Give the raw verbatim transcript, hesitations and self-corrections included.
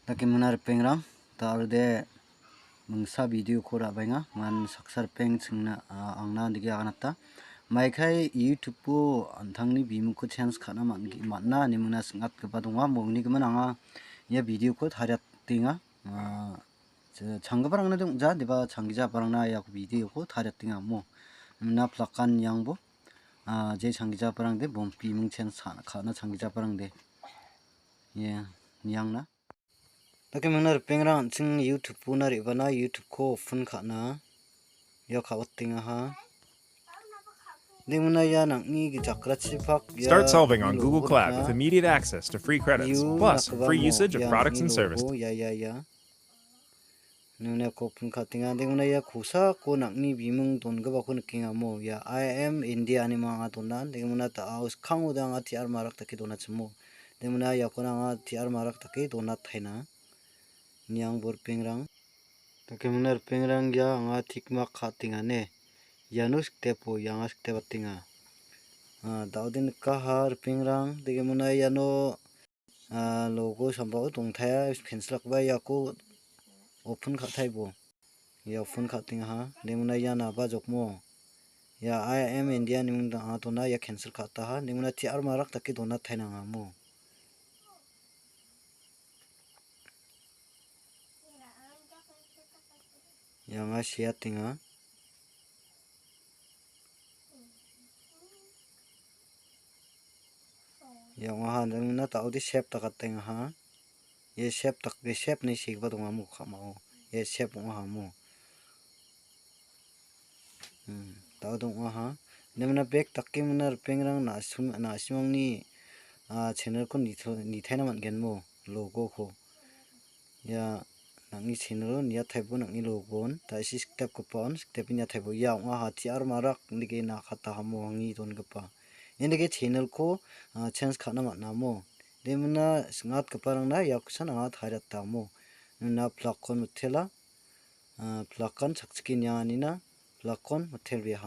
Dake mingna ripengrang, ta·alde mingsa video-ko ra·baenga, man saksa ripeng chingna, a, angna dake aganata. Maikai YouTube-o an·tangni bimingko change ka·na man-, man·a ine mingna sing·atgipa donga. Mongni gimin anga ia video-ko tariatenga. A, cha-, changgiparangna dongja, deba changgijaparangna ia video-ko tariatenga mo. Mingna plakan niangbo, a, je changgijaparangde, bom-, biming change ka-, ka·na changgijaparangde. Ia, niangna. Dake mingna ripengrang an·ching YouTube-ona re·bana YouTube-ko open ka·na. Ia ka·watengaha. Dingmina ia nang·ni gijakrachipak ia Start solving on Google Cloud with immediate access to free credits, plus free usage of products and services. Ia, ia, ia. Nune kopun ka·tenga, dingmina ia kosako nang·ni biming dongipako nikenga mo. Ia I am India ine anga dona, dingmina ta·ao skangode anga T R marak dake donachimo. Dingmina iakona anga T R marak dake donataina. Niangbo ripengrang. Dake mingna ripengrang ia anga tick mark ka·tengane. Iano sikdepo, ia anga sikdepatenga. A, da·ode nikaha ripengrang, dake mingna iano a, logo sambao dongtaia, cancel-akba iako open ka·taibo. Ia open ka·tengaha, dingmina ia naba jokmo. Ia I am India ine mingna anga dona, ia cancel ka·taha, dingmina T R marak dake donatainanga mo. Ia anga seatenga. Ia ong·aha, dingmina ta·ode save dakatengaha. Ia save dak-, ia save ine segipa donga mo ka·mao. Ia save ong·aha mo. Hmm, ta·ode ong·aha. Dingmina back dake mingna ripengrang na·sim-, na·simangni, a, channel-ko nito-, nitaina man·gen mo, logo-ko. Ia nang·ni channel-o niataibo nang·ni logon, ta·isi sikdepgipaon sikdepe niataibo. Ia ong·aha T R marak indake nakatahamo hangi dongipa. Indake channel-ko, a, change ka·na man·amo. Dingmina sing·atgiparangna iakosan anga tariatamo. Nina plakkon mitela, a, plakkan chakchike nianganina plakkon mitelbeaha.